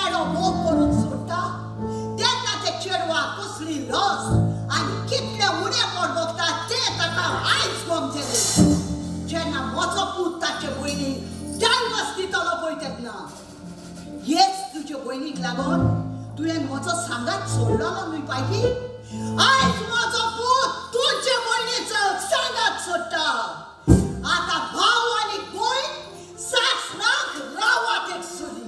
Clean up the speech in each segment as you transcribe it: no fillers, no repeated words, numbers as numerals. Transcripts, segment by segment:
चेडो मोग करून सोडटा तेन्ना ते चेडवाक कसली लस आनी कितले उणेपण भोगता तें ताका आयज गमतलें. जेन्ना म्हजो पूत ताचे भयणीक डायवर्स दितलो पळय तेन्ना हेच तुजे भयणीक लागून तुवें म्हजो सांगात सोडलो न्हय पायकी. आयज म्हजो पूत तुजे भयणीचो सांगात सोडटा. आतां भाव आनी भयण सासणाक रावात एक सुरी.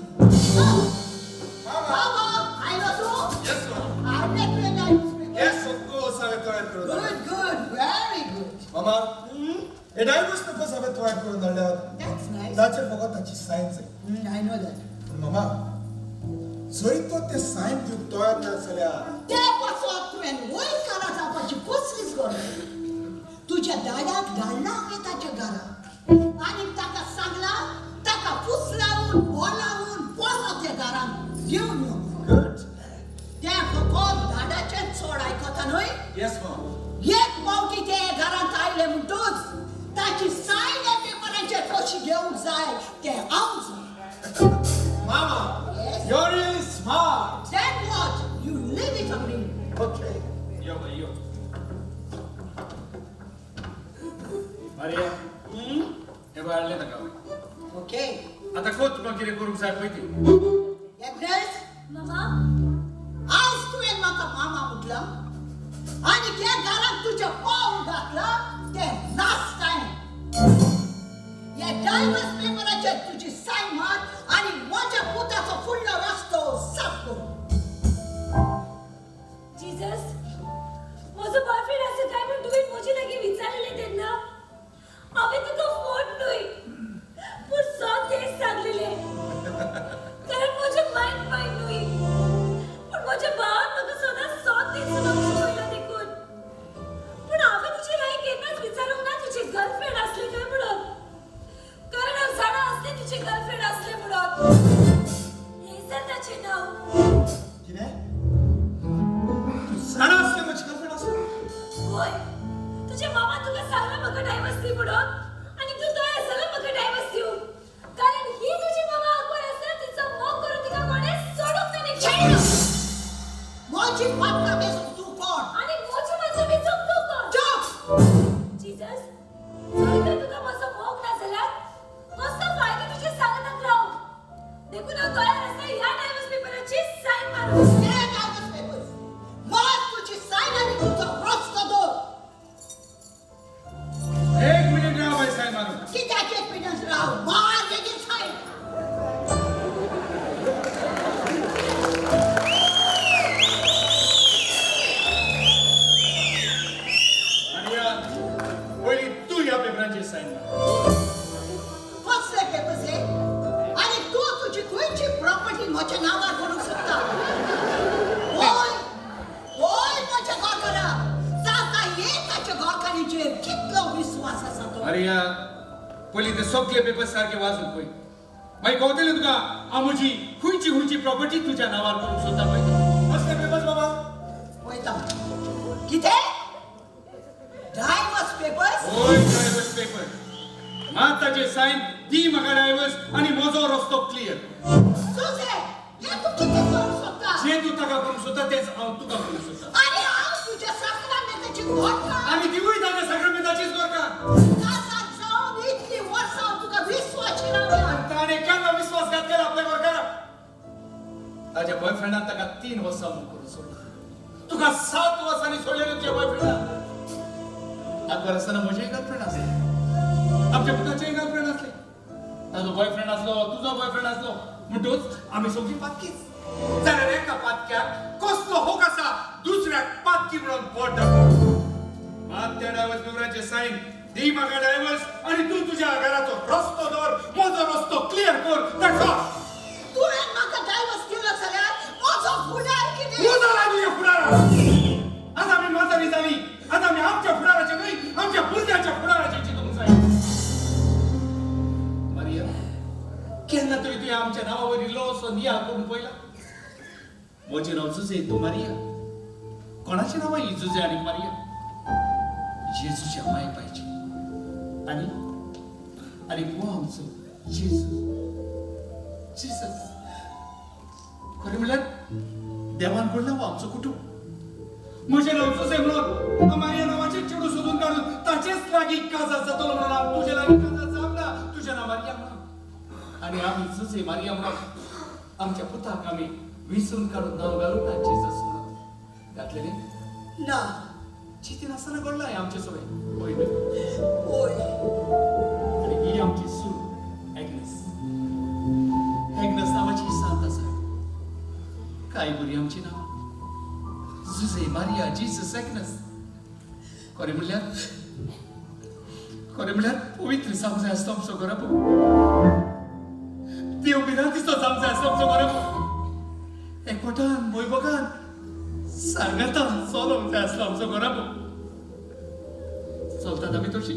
बाबा आयलो तूं? Yes, ma'am. हाडले तुवें divorce paper? Yes, of course, हांवें तयार करून Good, धाडल्यात. good, very good. मामा, हे डायव्हर्स पेपर्स हांवें तयार करून धाडल्यात. That's nice. ताचेर फकत ताची सायन जाय. I know that. पूण मामा, जरी तो ते सायन दिवंक तयार ना जाल्यार ते पासत तुवें वयर कारा जावपाची कसलीच गरज ना. तुज्या दादाक धाडला हांवें ताच्या घरा आनी ताका सांगला ताका फुसलावन बोलावन परत त्या घरान घेवन यो. Good. तें फकत दादाचें चड आयकता न्हय? Yes, ma'am. एक फावटी ते घरांत आयले म्हणटूच ताची सायन ह्या पेपरांचेर कशी घेवंक जाय तें हांव जाणा. Mama, Yes? you're really smart. Then what? You leave it on me. Okay. यो बाई यो. मारिया, हे पळय हाडलें ताका हांवें. Okay. आतां कोत तुका कितें करूंक जाय पळय ती. Agnes, मामा. आज तुवें म्हाका मामा म्हटलां आनी ह्या घरांत तुजें पावल घातलां तें लास्ट टायम. ह्या डायवर्स पेपराचेर तुजी सायन मार आनी म्हज्या पुताचो फुडलो रस्तो साफ कर. जीजस, म्हजो बॉयफ्रेंड आसा काय म्हूण तुवें म्हजे लागीं विचारलेलें तेन्ना हांवें तुका फोट न्हय पूण सत तें सांगलेलें, कारण म्हजें मायंड मायंड न्हय पूण म्हज्या भावान म्हाका सदांच सत तें उलोवंक शिकयलां देखून. पूण हांवें तुजे लागीं केन्नाच विचारूंक ना तुजी गर्लफ्रेंड आसली काय म्हणून, कारण हांव जाणा आसलें तुजी गर्लफ्रेंड आसलें म्हणून. हेजल ताचें नांव. कितें? तूं जाणा आसलें म्हजी गर्लफ्रेंड आसा? होय, तुझ्या मामा तुका सांगला म्हाका डायवर्स दी म्हणून आनी तूं तयार जालो म्हाका डायवर्स दिवंक, कारण ही तुजी मामा अकबर आसा, तिचो मोग करून तिका कोणें सोडूंक ना देखून. म्हजी पात्रां मेजूंक तूं कोण? आनी म्हजी माजर मेजूंक तूं कोण? चूप! जीजस, जर तर तुका म्हजो मोग ना जाल्यार कसलो फायदो तुज्या सांगताक रावूंक? देखून हांव तयार आसा ह्या डायवर्स पेपराची सायन मारूंक. हे डायवर्स पेपर्स मार तुजी सायन आनी तुजो रस्तो दवर. एक मिनिट राव बाय, सायन मारूंक. कित्याक एक मिनट राव? मार बेगीन सायन. मारिया, पयलीं तूं ह्या पेपरांचेर सायन मार. कसले पेपर्स हे? आनी तूं तुजी खंयची प्रॉपर्टी म्हज्या नांवार करूंक सोदता? होय होय, म्हज्या घरकारा ताका एक ताच्या घरकारीचेर कितलो विस्वास आसा तो. मारिया, पयलीं ते सगळे पेपर सारके वाचून पळय, मागीर कळटलें तुका हांव म्हजी खंयची खंयची प्रॉपर्टी तुज्या नांवार करूंक सोदता पळय ती. कसले पेपर्स बाबा? पळयता. कितें? Divorce papers? होय, डायवर्स पेपर. मात ताचे सायन दी म्हाका डायवर्स आनी म्हजो रस्तो क्लियर. सुझे, हें तूं कितें करूंक सोदता? जें तूं ताका करूंक सोदता तेंच हांव तुका करूंक सोदता. आनी हांव तुज्या साक्रामेंताची घरकार. आनी तिवूय ताच्या साक्रामेंताचीच गोरकार. काजार जावन इतलीं वर्सां हांव तुका विस्वाशी रावल्या. ताणें केन्ना विस्वासघात केला आपल्या घरकाराक? ताच्या बॉयफ्रेंडान ताका 3 वर्सां मोग करून सोडला. तुका 7 वर्सांनी सोडलेलं तुज्या बॉयफ्रेंडान. आकबर आसतना म्हजेय गर्लफ्रेंड आसलें, आमच्या पुताचेय गर्लफ्रेंड आसलें. ताजो बॉयफ्रेंड आसलो, तुजो बॉयफ्रेंड आसलो, म्हणटूच आमी सगळीं पातकीच. जाल्यार एका पातक्याक कसलो होक आसा दुसऱ्याक पातकी म्हणून बोट दाखोवंक? मात त्या डायवर्स पेपराचे सायन दी म्हाका डायवर्स आनी तूं तुज्या घराचो रस्तो दवर, म्हजो रस्तो क्लियर कर. That's all. तुवें म्हाका डायवर्स दिलो जाल्यार म्हजो फुडार कितें? फुडार आनी फुडार. आतां आमी म्हातारी जाली, आतां आमी आमच्या फुडाराचे न्हय, आमच्या भुरग्याच्या फुडाराचे चिंतूंक जाय. मारिया, केन्ना तरी तुवें आमच्या नांवा वयर इल्लोसो नियाळ करून पळयला? म्हजें नांव जुजे, तूं मारिया. कोणाचें नांव ही जुजे आनी मारिया? जेजूच्या माय पायची. आनी आनी हो आमचो जेजू, जिसस. खरें म्हणल्यार देवान घडला हो आमचो कुटुंब. म्हजें नांव जुझे म्हणून मारिया नांवाचें चेडूं सोदून काडून ताचेच लागीं काजार जातलो म्हणून हांव तुजे लागीं काजार जावंक ना, तुजें नांव मारिया म्हणून. आनी आमी जुझे मारिया म्हणून आमच्या पुताक आमी विसून काडून नांव घालून ना जेजस म्हणून घातलेलें ना. चिंतीन आसतना घडलां हें आमचे सगळें. हय न्हय? होय. आनी ही आमची सून एग्नेस. एग्नेस नांवाची सांत आसा. काय बरी आमची नांवां, जुझे मारिया जीसस एग्नेस. खरें म्हणल्यार, खरें म्हणल्यार पवित्र जावंक जाय आसलो आमचो घराबो, देव भिरांतीचो जावंक जाय आसलो आमचो घराबो, एकवटान वैभोगान सांगातान चलोवंक जाय आसलो आमचो घराबो. चलतात आमी तशी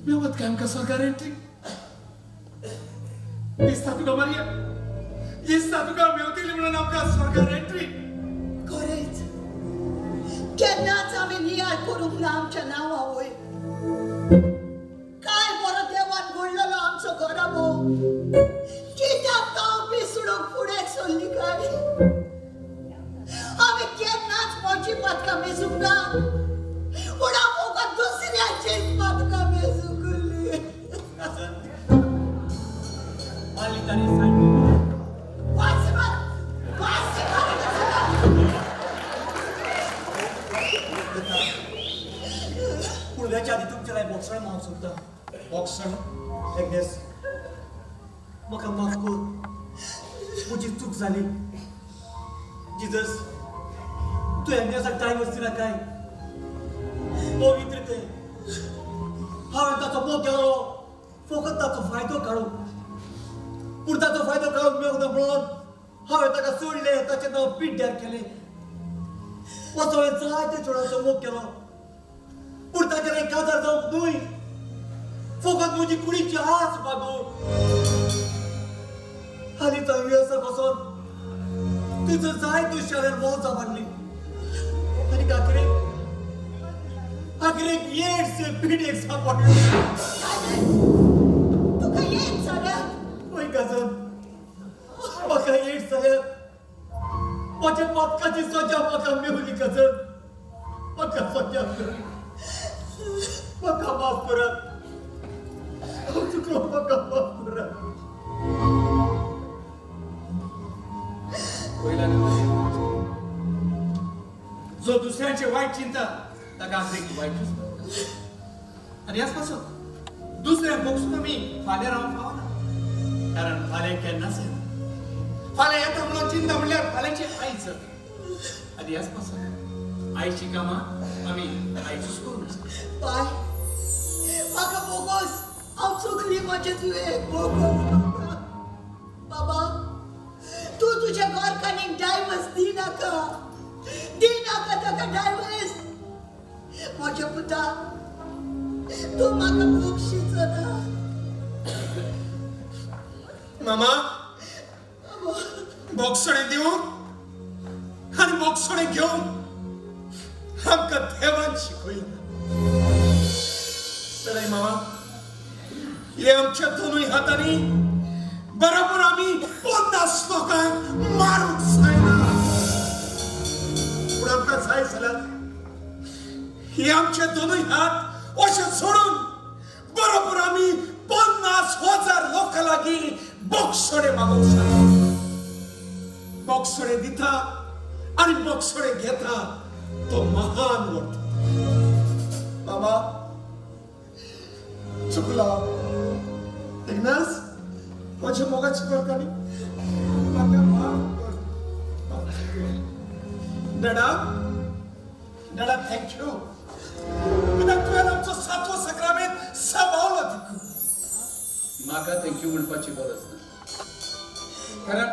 मेवत काय आमकां सरकार एंट्री दिसता तुका मारिया? दिसता तुका मेवतली म्हणून आमकां सरकार एंट्री? खरेंच केन्नाच आमी नियाळ करूंक ना आमच्या नांवा वयर. काय बरो देवान घडलेलो आमचो घराबो, कित्याक तो पिसडूंक फुडें सरली काय? आमी केन्नाच म्हजी पदकां मेजूंक ना, पूण हांव फकत दुसऱ्याचीच पदकां मेजूंक उरली. मारली ताणी सांडली. वाच मार, वाच मार. पूण वेच्या आदी तुमच्या लागीं बोगसण मागूंक सोदता. बोगसण? एग्नेस, म्हाका माफ कर, म्हजी चूक जाली. जिजस, तूं एग्नेसाक डायवर्स दिनाकाय. पवित्र तें. हांवें ताचो मोग केलो फकत ताचो फायदो काडूंक, पूण ताचो फायदो काडूंक मेळूंक ना म्हणून हांवें ताका सोडलें, ताचें नांव पिड्ड्यार केलें. असो हांवें जायते चेडवांचो मोग केलो, पूण ताचें लागीं काजार जावंक न्हय, फकत म्हजी कुडीची आस भागोवंक. आनी तो युएसाक वचोन तुजो जायत्यो शाळेर वॉजां मारली आनी आखरेक आखरेक एड्स पिडेक सांपडलो. तुका येत जाल्यार? हय काजन, म्हाका एड्स जाल्यार म्हज्या पदकाची सजा म्हाका मेवली. काजन, म्हाका सजा मेवली. म्हाका माफ करात, हांव चुकलो, म्हाका माफ करात. पयला न्हय, जो दुसऱ्यांचे वायट चिंता ताका आखरीक वायटूच पडटा. आनी ह्याच पासून दुसऱ्यांक भोगसून आमी फाल्यां रावंक फावना, कारण फाल्यां केन्नाच येना. फाल्यां येता म्हणून चिंता म्हणल्यार फाल्यांची आयज जाता. आनी ह्याच पासून आयची कामां आमी आयजूच करूंक जाय. बाय, म्हाका बोगोस, हांव चुकली म्हजें. तुवें बोगोस म्हाका. बाबा, तूं तुज्या घरकान्नीक डायवर्स दी नाका, दी नाका ताका डायवर्स. म्हज्या पुता, तूं म्हाका बोगशीचो ना. मामा, बोगसणें दिवंक आनी बोगसणें घेवंक आमकां देवान शिकयलां. चलय मामा, हे आमच्या दोनूय हातांनी बरोबर आमी 50 लोकांक मारूंक जायना, पूण आमकां जाय जाल्यार हे आमचे दोनूय हात अशे सोडून बरोबर आमी 50,000 लोकां लागीं बोगसणे मागूंक जाय. बोगसणे दिता आनी बोगसणे घेता तो महान वता. बाबा, चुकला. इग्नास, म्हज्या मोगाची करताली, म्हाका माफ कर, माफ कर. डॅडा, डॅडा, thank you, कित्याक तुवें आमचो सातवो सक्रामेंत सांबाळलो देखून. म्हाका thank you म्हणपाची गरज ना, कारण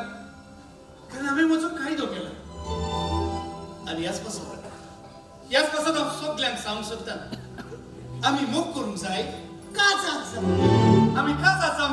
कारण हांवें म्हजो कायदो केला. आनी ह्याच पासून हांव सगल्यांक सांगूंक सोदता, आमी मोग करूंक जाय. काजार जावं. आमी काजार जावंक